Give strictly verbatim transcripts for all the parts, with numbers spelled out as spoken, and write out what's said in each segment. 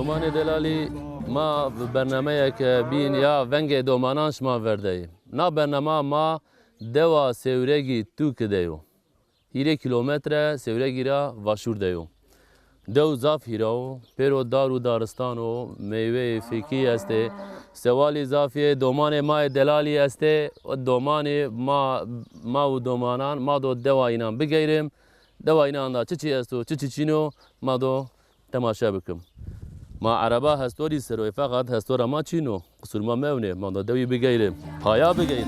Domanê delalî, ma bi bernameyeke bîn ya Vengê Domanan şima ver de yê. Na bernama ma dewa Sêwregî Tûki de yo. Hîrê kîlometre Sêwregî ra vaşûr de yo. Dew zaf hîra o, pêro dar û daristan o, meyweyê fêkî estê. Sewalî zaf yê, domanê ma yê delalî estê. Domanê ma, ma û domanan, ma do dewa înan bigeyrim. Dewa înan da çiçî esto, çiçî çîn o, ma do temaşe bikim. Ma ereba hestorî ser o, feqet hestora ma çîn o. Qisûr ma mewnê, ma da dewî bigeyre, paya bigeyre.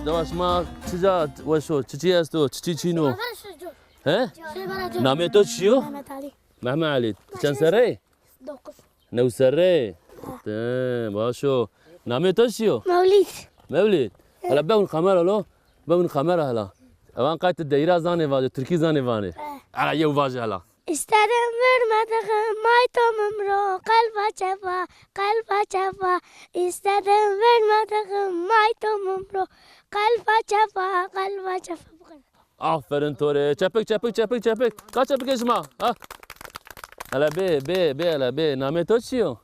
Dewa şima çica weş o, çiçî esto, çiçî çîn o? He? Namê to çi yo? Mehmet Ali. Mehmet Ali. Ti çend serre yê? Dokuz. New serre. Te, baş o. Namê to çi yo? Mewlîd. Mewlîd. Hela bewin kamera lo. Bewin kamera hela. Ewan qayt ti deyra zanê vaje, tirkî zanê vanê. Hela yew vaje hela. İstedim vermedim maytomum ro, kalba cefa, kalba cefa. İstedim vermedim maytomum ro, kalba cefa, kalba cefa. Bu kadar. Aferin to rê. Çepik, çepik, çepik, çepik. Ka çepikê şima. Ha. Hele bê, bê, bê, hele bê. Namê to çi yo?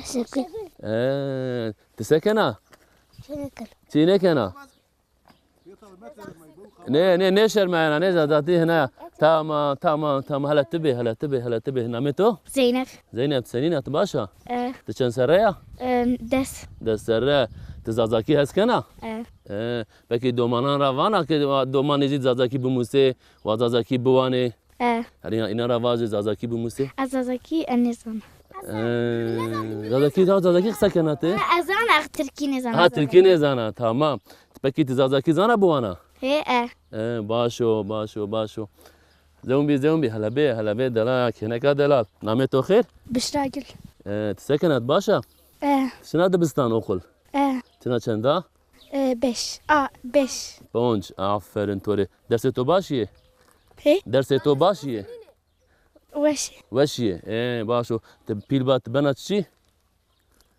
Şekil. Ee, ti se kena? Çênekena. Çênekena. Nê, nê, nêşermeyena, nê zazatî hina. Tamam, tamam, tamam. Hele ti bê, hele ti bê, hele ti bê. Namê to? Zeynep. Zeynep, senîn a, ti baş a? E. Ti çend serre ya? E, des. Des serre. Ti zazakî hes kena? E. E. Pekî domanan ra vana ke wa domanê zî zazakî bimusê, wa zazakî biwanê? E. Herî înan ra vajê zazakî bimusê? Ez zazakî, e, nêzana. E, zazakî, ha, zazakî qise kena ti? E, ez zana, ez tirkî nêzana. Ha, tirkî nêzana, tamam. Pekî ti zazakî zana biwana? Hê, e. E, baş o, baş o, baş o. Zewin bî, zewin bî, hele bê, hele bê, delal, kêneka delal. Namê to xêr? Bişra Gül. E, ti se kena, ti baş a? E. Şina dibistan, oqul? E. Tina çend a? E, beş. A, beş. Ponc. Aferin to rê. Dersê to baş yê? Pê? Dersê to baş yê? Weş ê. Weş yê. E, baş o. Ti pîl ba, ti bena çi?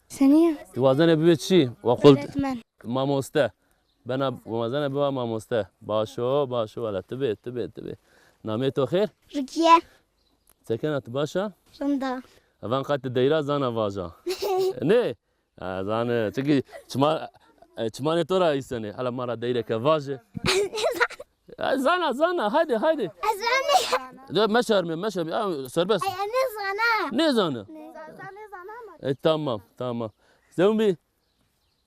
Senî ya? Ti wazenê bibê çi? Wa qul. Öğretmen. Mamoste. Bena, wazena biba mamoste. Baş o, baş o. Hele ti bê, ti bê, ti bê. Namê to xêr? Rukiye. Se kena, ti baş a? Rind a. Evan qayt ti deyra zana vaja. Nê? Ha, zane. Çimkî çima, e, çimanê to ra îsenê. Hala ma ra deyreke vaje. Ha, zana, zana. Haydi, haydi. Ez zane. De, meşerme, meşerme. Ha, serbest. Ay, nêzana. Nêzana. Nêzana, nêzana ama. E, tamam, tamam. Zewin bî.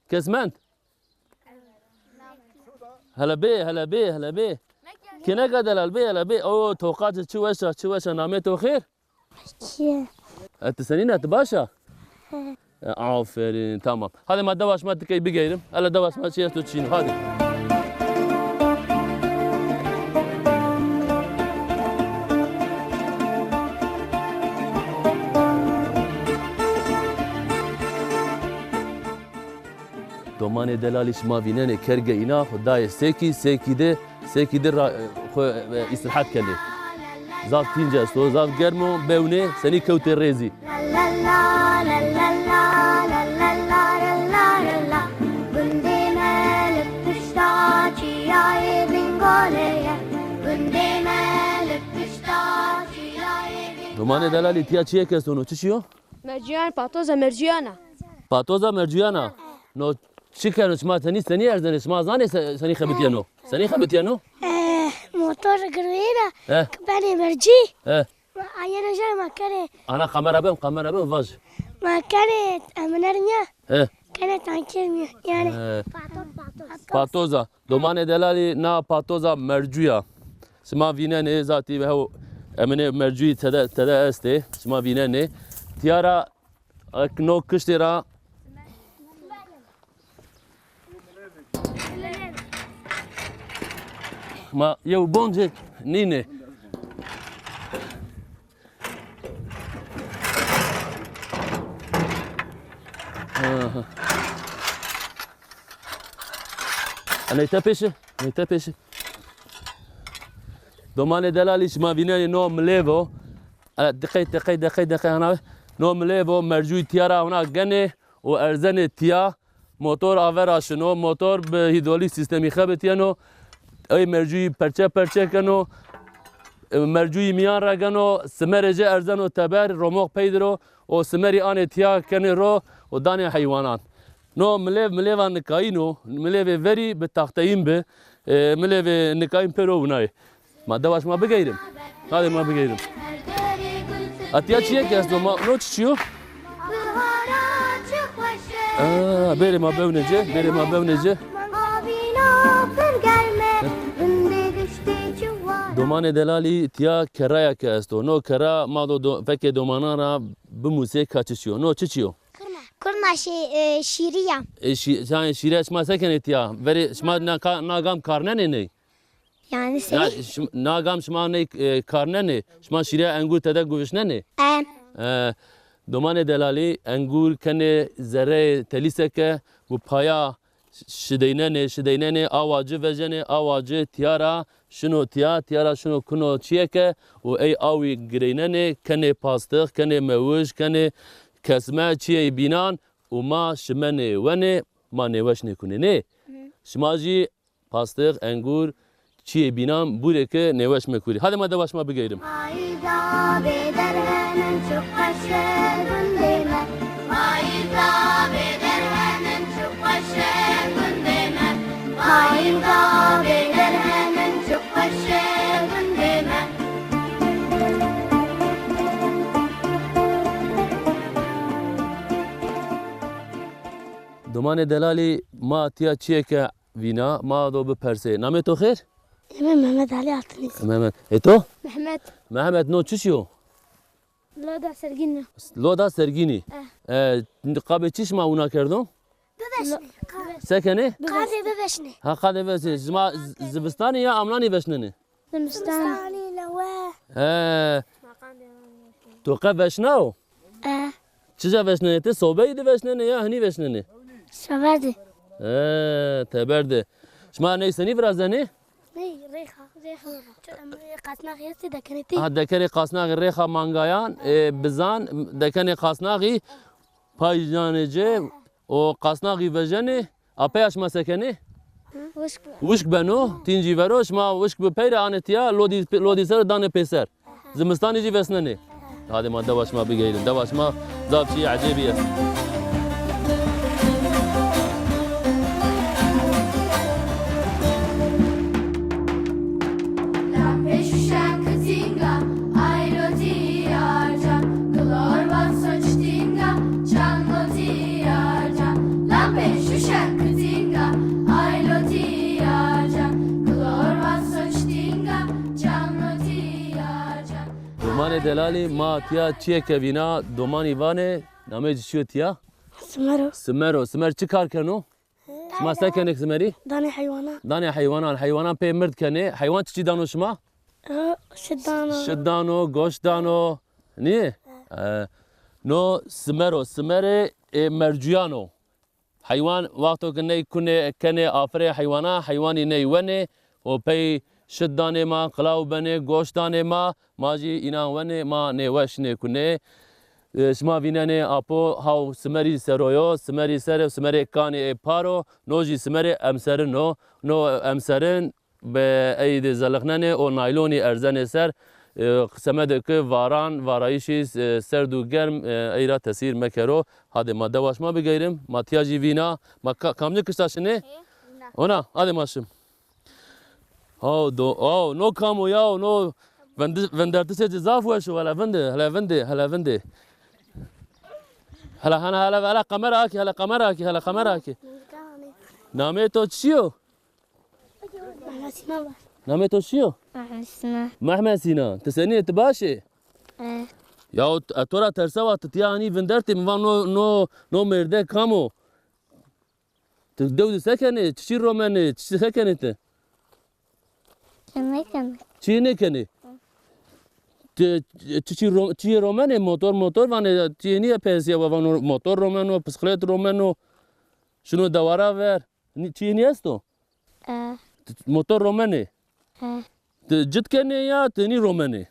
Kes mend? Hele bê, hele bê, hele bê. Kêneka delal bê, hele bê. O, toqacê çi weş a, çi weş a. Namê to xêr? Kî? E, ti senîn a, ti baş a? He. E, aferin, tamam. Hadi ma dewa şima tikey bigeyrim. Hele dewa şima çi esto çîn o. Hadi. Domanê delalî şima vînenê kerge îna xwu dayê sêkî, sêkî de, sêkî de ra-, xwu, e, îstîrehet kenê. Zaf tînc esto, zaf germ o, bewnê senî kewtê rê zî. Domanê delalî, tîya çiyêk estono, çi çi yo? Mercûyan, patoza mercûyan a. Patoza mercûyan a. No çi keno, şima senî, senî erzenê, şima zanê se-, senî xebitîyeno? Senî xebitîyeno? Eh, motor girwêna, eh, benê mercî. Eh. Ma ayêne jay ma kenê. Ana kamera ben, kamera ben vaj. Ma kenê eminer niya. Eh. Kenê tanker niya. Yani. Eh. Pato-, patos. Patoza. Domanê delalî, na patoza mercû ya. Şima vînenê zatî hew emine mercûyî tede, tede estê. Şima vînenê. Tîya ra ek no kiştê ra ma yew boncê nînê. Aha. Eney tepêşi, eney tepêşi. Domanê delalî, şima vînenê no milêv o. Ele, diqey, diqey, diqey, diqey, hana. No milêv o, mercûyî tîya ra hona genê û erzenê tîya. Motor aver a şino, motor bi hîdrolîk sîstemî xebitîyeno. Ey mercûyî perçe perçe keno. E, mercuyî mîyan ra geno, simerê ci erzeno teber, romox pey dir o, û simerî anê tîya kenê ro û danê heywanan. No milêv, milêva nikayîn o, milêvê verî bi taxteyîn bi, e, milêvê nikayîn pêro winayê. Ma dewa şima bigeyrim. Hadi ma bigeyrim. Etiya çiyê ke esto ma, no çiçî yo? Aa, bêrê ma bewnê ci, bêrê ma bewnê ci. Domanê delalî tiya kerraya ke esto. No kerra ma do, do, fekê domanan ra bimusê ka çiçî yo. No çiçî yo? Kurna. Kurna şey, e, şîrî ya. E, şî-, yanî şîrê şima se kenê tiya? Verê şima na ka-, na gam karnenê ney? Yani seni? Ya, şim-, na gam şima ney, e, karnenê? Şima şîrê engur tede guvişnenê? E. E, domanê delalî engur kenê zereyê telîseke, bu paya ş-, şideynenê, şideynenê, awa ci vejenê, awa ci tiya ra şino tiya, tiya ra şino kuno çiyeke û ey awî gireynenê, kenê pastix, kenê mewij, kenê kesme, çiyê bînan û ma şimenê wenê, ma nêweş nêkunê. Nê? Hı. Şima jî pastix, engur, çiyê bînan bûrê ke nêweş mekurî. Hadi ma dewa şima bigeyrim. Payîza bêderhenin çi xweş e gundê me. Payîza bêderhenin çi xweş e gundê me. Payîza bêderhenin çi xweş e gundê me. Domanê delalî ma tiya çiyeke vîna, ma do bipersê. Namê to xêr? Namê Mehmet Ali Altınız. Mehmet. E to? Mehmet. Mehmet, no çiçî yo? Loda Sergînî. Loda Sergînî. Eh. E, qabê çi şima wina kerdo? Biveşnê. Se kenê? Qadê biveşnê. Ha, qadê biveşnê. Şima z-, zivistanî ya amnanî veşnenê? Zimistan. Zimistan île we. He. To qe veşnao? E. Çija veşnenê ti? Sobeyî di veşnenê ya hinî veşnenê? Sober di. He, teber di. Şima ney senî virazenê? Ney, rêxa. Rêxa. Ço em rê qasnaxî estê dekenê tê. Ha, dekerê qasnaxî, rêxa mangayan, e, bizan, dekenê qasnaxî, payîzanê ci, o qasnaxî vejenê, a peya şima se kenê? Wişk be. Wişk beno, tîncî vero, şima wişk bi pey re anê tiya, lodî, lodî ser danê pêser. Zimistanî jî vesnenê. Hadi ma dewa şima bigeyrin. Dewa şima zaf çî ecêbî est. Lampê şuşen kitinga, aylo tiya can, gilor vaso çitinga, çango tiya can. Lampê şuşen kitinga, aylo tiya can, gilor vaso çitinga, çango tiya can. Domanê delalî ma tiya çiyeke vîna, domanî vanê, namê ci çi yo tiya? Simero. Simero. Simer çi kar keno? Şima se kenê simerî? Danê heywanan. Danê heywanan. Heywanan pê mird kenê. Heywan çiçî dano şima? E, şit dano. Şit dano, goşt dano. Nî? E, no simero. Simerê, e, mercuyan o. Heywan wexto ke ney kunê, kenê afirê heywana, heywanî ney wenê û pey şit danê ma, qilaw benê, goşt danê ma, ma jî înan wenê, ma nêweş nêkunê. E, şima vînenê apo haw simerî ser o yo, simerî ser o, simerê kanê ê par o, no jî simerê emserin o. No emserin bi ey de zelixnenê û naylonî erzenê ser, e, semedê ke varan, varayîşî, e, serd û germ, e, ey ra tesîr mekero. Hadê ma dewa şima bigeyrim, ma tiya jî vîna, ma ka-, kamci kişta şinê? Heye, vîna. Ona, hadê ma şim. Haw, do, haw, no kam o ya, no vindi-, vindertisê ci zaf weş o, hele vindi, hele vindi, hele vindi. Hele, hele, hele, hele kamera akî, hele kamera akî, hele kamera akî. Namê to çi yo? Mehmet Sinan var. Namê to çi yo? Mehmet Sinan. Mehmet Sinan. Ti senî yê, ti baş ê? E. Ya o, e, to ra tersewa, ti tiya hanî vindertê, mi va no, no, no mêrde kam o? Ti dew de se kenê? Çiçî romenê? Çiçî se kenê ti? Çi nêkenê. Çi nêkenê? Ti çiçî ro-, çiyê romenê? Motor, motor vanê, çiyê nîye peyesîya wa vano motor romeno, pisxilêt romeno. Şino dewara ver. Nî-, çiyê nî esto? E. Ti motor romenê? E. Ti cit kenê ya ti nî romenê?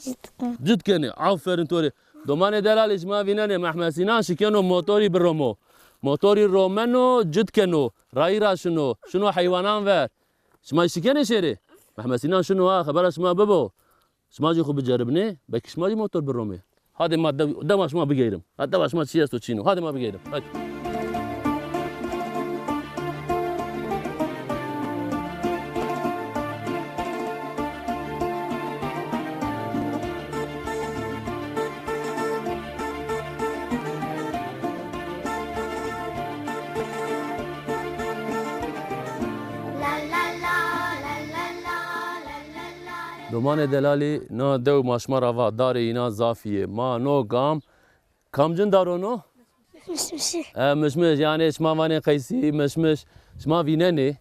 Cit kenê. Cit kenê. Aferin to rê. Domanê delalê şima vînenê Mehmet Sinan şikeno motorî biromo. Motorî romeno, cit keno. Rayî ra şino. Şino heywanan ver. Şima şikenê şêrê? Mehmet Sînan şino ha, xebera şima bibo. Şima jî xwu biceribnê, belkî şima jî motor biromê. Hadê ma dew-, dewa şima bigeyrim. Ha, dewa şima çi esto çîn o. Hadê ma bigeyrim. Hadi. Domanê delalî, no dew ma şima ra va, darê îna zafî yê. Ma no gam, kamcin dar o no? Mişmiş. E, mişmiş, yanî şima vanê qeysî, mişmiş. Şima vînenê.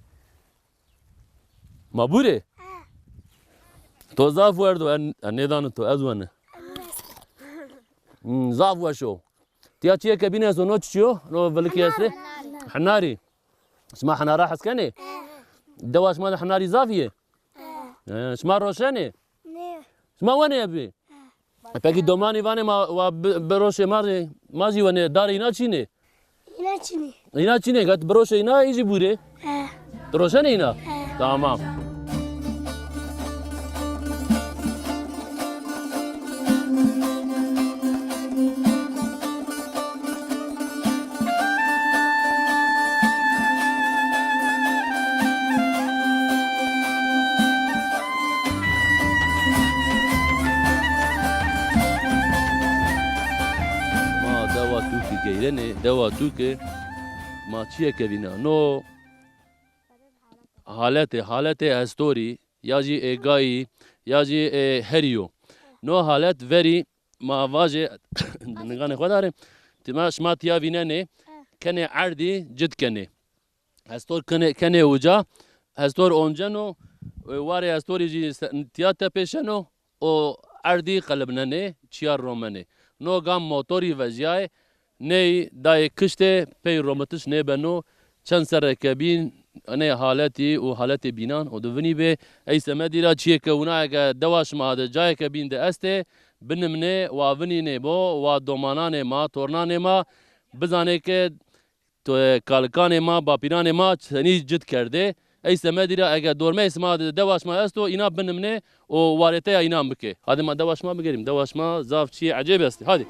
Ma bûrê? To zaf werdo, en, en nêdano to, ez wene. Hmm, zaf weş o. Tiya çiyê ke bîne esto, no çiçî yo? No vilikî estê? Hinarî. Şima hinara hes kenê? Dewa şima de hinarî zafî yê? E, şima roşenê? Nê. Şima wenê ebî? E, pekî domanî vanê ma, wa bi-, biroşê ma rê, ma jî wenê, darê îna çînê? Îna çînê. Îna çînê, gat biroşê îna, î jî bûrê. He. Tu roşenê îna? He. Tamam. Ma dewa Tûkî geyrenê, dewa Tûkî ma çiyê ke vîna. No haletê, haletê estorî, ya jî ê gayî, ya jî ê herî yo. No halet verî ma vajê, niganê xo darê, tima şima tiya vînenê, kenê erdî cid kenê. Estor kenê, kenê uca, estor onceno, e, warê estorî jî se-, tiya tepêşeno, o erdî qelibnenê, çiya romenê. No gam motorî vejîyayê, ney dayê kiştê, pey romitiş nêbeno, çend serre ke bîn, enê haletî û haletê bînan o di vinî bê. Ey semedî ra çiyê ke wina eke dewa şima de cayê ke bîn de estê, binimnê, wa vinînê bo, wa domananê ma, tornanê ma, bizanê ke to, e, kalikanê ma, bapîranê ma çenî cid kerdê. Ey semedî ra ege dormeyê sima de dewa şima esto, îna binimnê û warêteya înan bikê. Hadê ma dewa şima bigerîm. Dewa şima zaf çiyê ecêb estê. Hadê.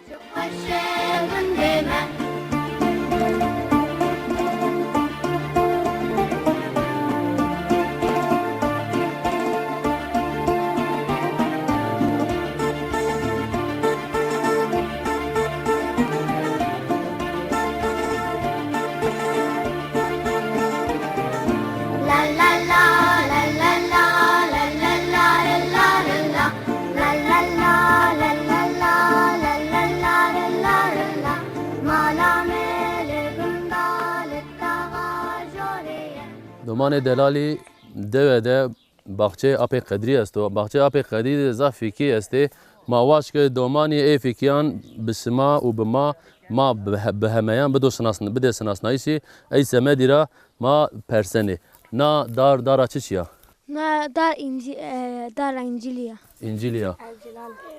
Domanê delalî dewe de baxçeyê Apê Qedrî esto. Baxçeyê Apê Qedrî de zaf fîkî estê. Ma waşt ke domanî ê fîkîyan bi sima û bi ma, ma bi he-, bi hemeyan bido şinas-, bidê şinasnayîşî. Ey semedî ra ma persenê. Na dar, dara çiçî ya? Na dar înci-, e, dara încîlî ya. Încîlî ya.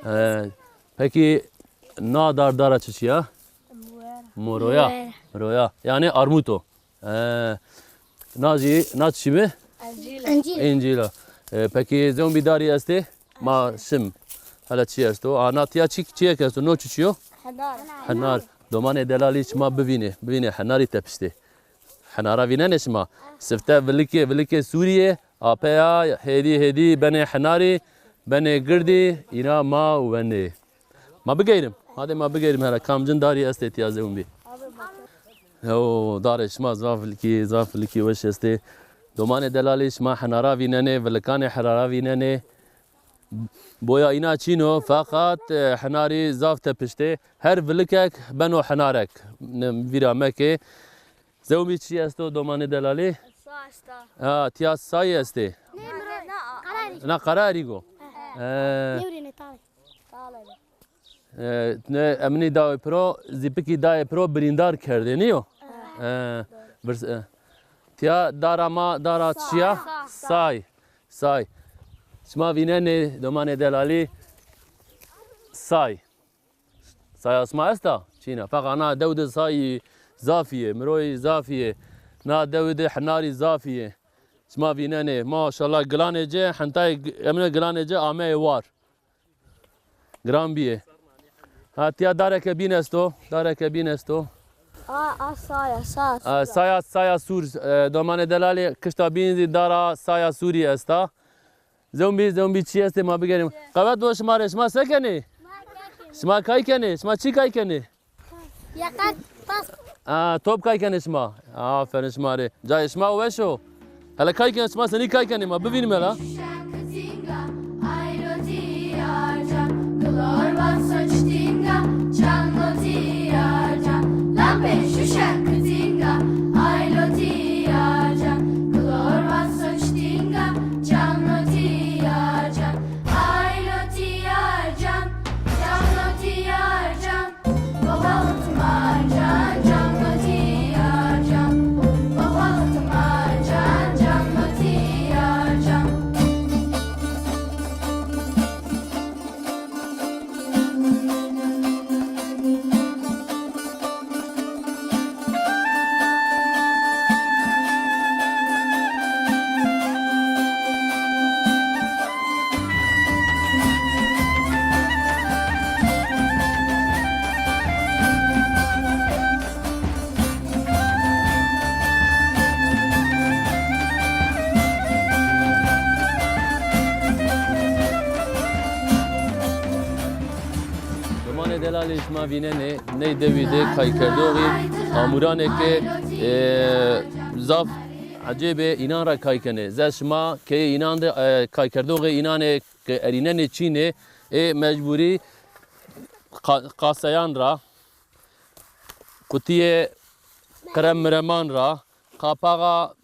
E, pekî na dar, dara çiçî ya? Moroya. Moroya. Yanî armut o. E, na jî, na çi mi? Încîl. Încîl. Încîl a. E, pekî zewmbî darî estê? Ma şim. Hele çi esto? A, na tiya çi, çi ek esto? No çiçî yo? Henar. Henar. Domanê delalî şima bivînê. Bivînê henarî tepiştê. Henara vînenê şima. Sifte vilikê, vilikê Sûrîye, apeya hêdî hêdî benê henarî, benê girdî, îna ma wenê. Ma bigeyrim. Hadê ma bigeyrim hele. Kamcin darî estê tiya zewmbî? Yo, darê şima zaf vilikî, zaf vilikî weş estê. Domanê delalî şima henara vînenê, vilikanê henara vînenê. Boya îna çîn o, feqat, e, henarî zaf tepiştê. Her vilikek beno henarek. Ne, vîra mekê. Zewmî çi esto domanê delalî? Sa esta. Ha, tiya sayî estê. Nê, mi ro-, qara erîg o. Na qara erîg o. He. He. Nêwrînê tawê. E, ne, emnî dawê piro, zîpikî dayê piro birîndar kerdê, nîyo? E, virs-, e. Tiya dara ma, dara çi ya? Say. Say. Say. Şima vînenê domanê delalî say. Saya sima esta? Çîna. Feqa na dew de sayî zafî yê, miroyî zafî yê. Na dew de hinarî zafî yê. Şima vînenê, maşallah, gilanê ci, hentayê g-, emine gilanê ci ameyê war. Giran bîyê. Ha, tiya dareke bîn esto, dareke bîn esto. A, a saya, saya, A, saya, saya sûr, e, domanê delalî, kişta bîn zî dara saya sûrî esta. Zewmbî, zewmbî çi estê ma bigerîm. Qewet bo şima rê, şima se kenê? Şima kay kenê? Şima çi kay kenê? Yeqet pas. A, top kay kenê şima? Aferin şima rê. Cayê şima weş o. Hele kay kenê şima, senî kay kenê ma bivînîme la. Domanê delalî, şima vînenê, ney dewî de kaykerdoxî amûranê ke, e, zaf ecêb ê, înan ra kay kenê. Ze şima keyê înan de, e, kaykerdoxê înanê ke erînenê çînê, ê mecbûrî qa-, qaseyan ra, qutîyê qirem mireman ra, qapaxa,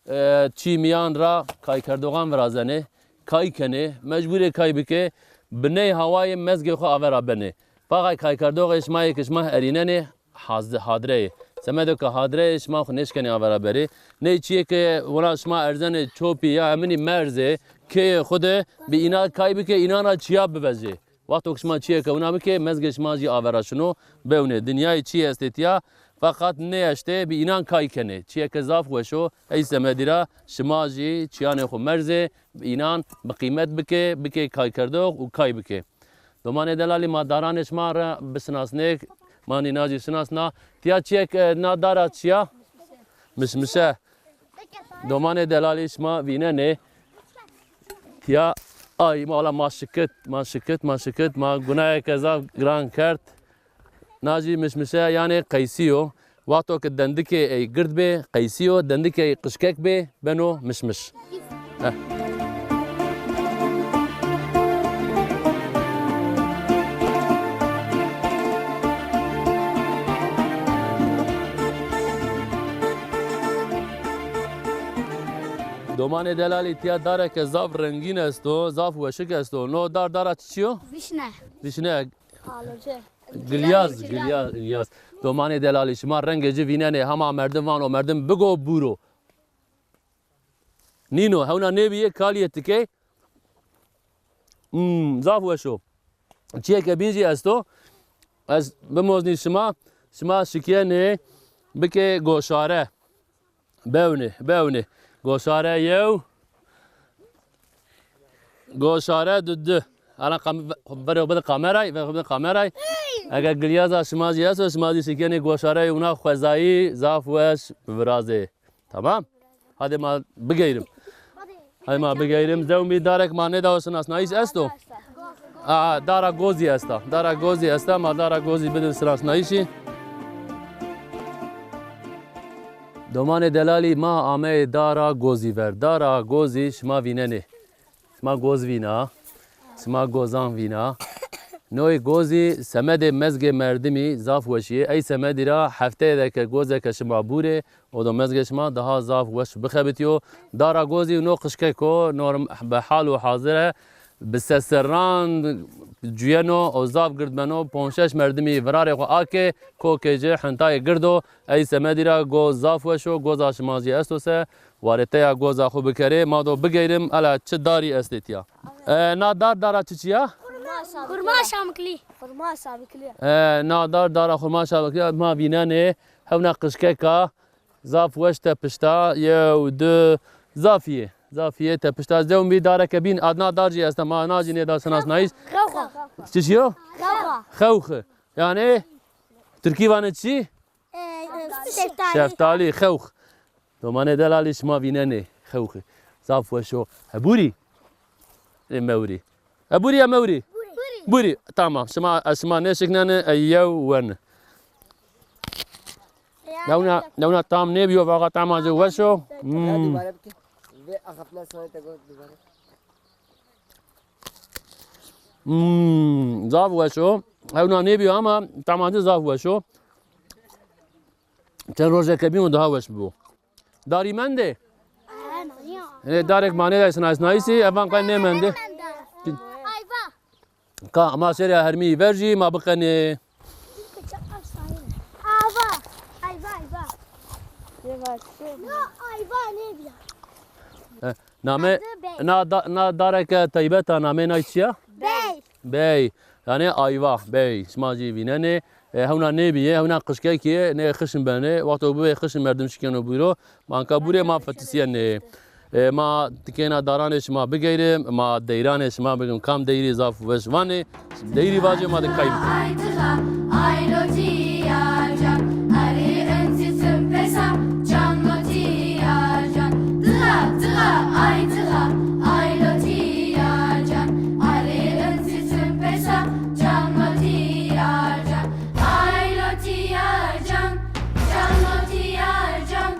e, çî mîyan ra kaykerdoxan virazenê, kay kenê, mecbûrê kay bike, bi ney hawayê mezgê xwu avera benê. Paxay kaykerdoxê şima yê ke şima erînenê, haz-, hadre yê. Semedo ke hadre yê, şima xwu nêşkenê avera berê. Ney çîyê ke wina şima erzenê çopî ya eminî merzê, keyê xwu de bi înan kay bike, înan ra çîya bivejê. Wexto ke şima çîyê ke wina bikê, mezgê şima jî avera şino, bewnê. Dinyayê çîyê estê tîya, feqet nêeştê bi înan kay kenê. Çîyê ke zaf weş o, ey semedî ra şima jî çîyanê xwu merzê, bi înan bi qîmet bikê, bikê kaykerdox û kay bikê. Domanê delalî, ma daranê şima ra bisinasnêk, ma nîna jî sinasna. Tîya çîyê ke, e, na dara çi ya? Mişmişe. Domanê delalî, şima vînenê. Tîya ay, ma wala ma şikit, ma şikit, ma şikit, ma gunayeke zaf giran kerd. Na jî mişmişe, yanê qeysî yo. Wexto ke dendikê ey gird bê, qeysî yo, dendikê ey qijkek bê, beno mişmiş. Heh. Domanê delalî, tîya dareke zaf rengîn esto, zaf weşik esto. No dar dara çiçî yo? Vişne. Vişne. Aloce. Gilyaz, gilyaz, gilyaz. Domanê delalî, şima rengê ci vînenê, hema merdim vano, merdim bigo bûro. Nîno, hewna nêbîyê, kalîyê tikey. Hmm, zaf weş o. Çîyeke bîn jî esto. Ez bimoznî şima, şima şikîyenê bikê goşare. Bewnê, bewnê. Goşare yew. Goşare du, du. Ana kam-, verê bide kameray, verê bide kameray. Eger gilyaza şima jî esto, şima jî şikîyenê goşareyê wina xwezayî zaf weş bivirazê. Tamam? Hadi ma bigeyrim. Hadi ma bigeyrim. Zewmî darek ma nêdawo sinasnayîş esto? Aa, dara gozî esta. Dara gozî esta. Ma dara gozî bidin sinasnayîşî. Domanê delalî, ma ameyê dara gozî ver. Dara gozî şima vînenê. Şima goz vîna. Şima gozan vîna. Noyê gozî semedê mezgê merdimî zaf weşî yê. Ey semedî ra hefteyê de ke gozeke şima bûrê, o do mezgê şima daha zaf weş bixebitîyo. Dara gozî no qijkek o, norm-, bi hal û hazire, bi seserran cuyeno û zaf gird beno, ponc şeş merdimî virarê xwu akê, kokê ci, hintayê gird o. Ey semedî ra goz zaf weş o, goza şima zî esto se, warêteya goza xwu bikerê, ma do bigeyrim, ela çi darî estê tîya. E, na dar dara çiçî ya? Xurma şamiklî. Xurma şamiklî. E, na dar dara xurma şamiklî ya, ma vînenê, hewna qijkeka, zaf weş tepişta, yew, du, Zafîye. Zafîye tepişta zewmbî dareke bîn. Adna dar jî esta, ma na jî nêda sinasnayîş. Xewxa. Çi şîyo? Xewxa. Xewxi. Yanî Tirkî vanê çi? E, e, şeftalî. Şeftalî, xewx. Domanê delalî şima vînenê xewxi. Zaf weş o. Hebûrî? Ê mewrî. Hebûrî ya mewrî? Bûrî. Bûrî. Tamam. Şima, ez şima nêşiknenê, e, yew wen. Newna, newna tam nêbîyo, vaxa tama ci weş o. Hmm. Dubare bike. Ve axafna sonê te got dubare. Hmm, zaf weş o. Hewna nêbîyo ama tama ci zaf weş o. Çend rojeke bîyo daha weş bibo. Darî mendê? Ê, darek ma nêday sinasnayîsî, evan qey nêmendê. Ayva. Ka ma serê hermî ver jî ma biqenê. Ayva. Ayva, ayva. Yo, ayva nêbîya. He, name, adı Bey. Na, da, na dareke teybet a, namê nay çi ya? Bey. Bey. Yanî ayva, bey. Şima jî vînenê. E, hewna nêbîyê, hewna qijkekî yê, nê xişm benê. Wexto bibê xişm merdim şikeno bûro. Ma anka bûrê ma fetisîyenê. E, ma tikêna daranê şima bigeyrim, ma deyranê şima bigim. Kam deyirî zaf weş vanê. Deyirî vajê ma de kay bikî. Ay tığa, ay lotiya can, arı ınsi sümpesa, can lotiya can. Tığa, tığa, ay tığa, ay lotiya can, arı ınsi sümpesa, can lotiya can. Ay lotiya can, can lotiya can.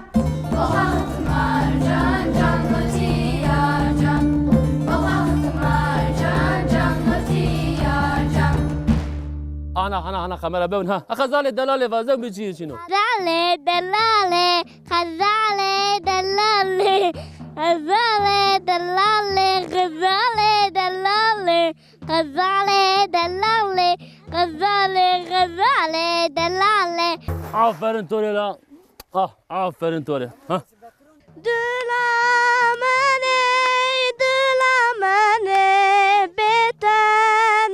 Ana, ana, ana, kamera bewn ha. Xezalê delalê vaze mi çi çino? Xezalê delalê, xezalê delalê, xezalê delalê, xezalê delalê, xezalê delalê, xezalê, xezalê delalê. Aferin to rê la. Ah, aferin to rê. Ha. Dila min ê, dila min ê, bê te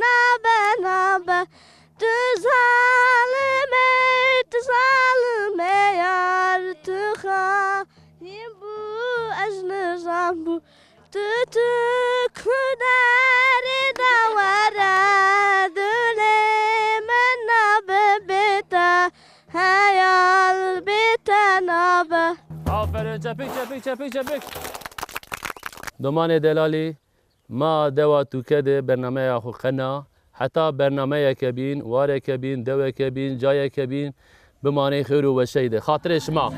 nabe, nabe. Tu zalim ê, tu zalim ê yar, tu xayîn bû, ez nizam bû. Tu, tu ku derê de were, dilê min nabe bê te. Heyal bê te nabe. Aferin, çepik, çepik, çepik, çepik. Domanê delalî, ma dewa Tuke de bernameya xo qena. Heta bernameyeke bîn, wareke bîn, deweke bîn, cayeke bîn, bimanê xêr û weşey de. Xatirê şima.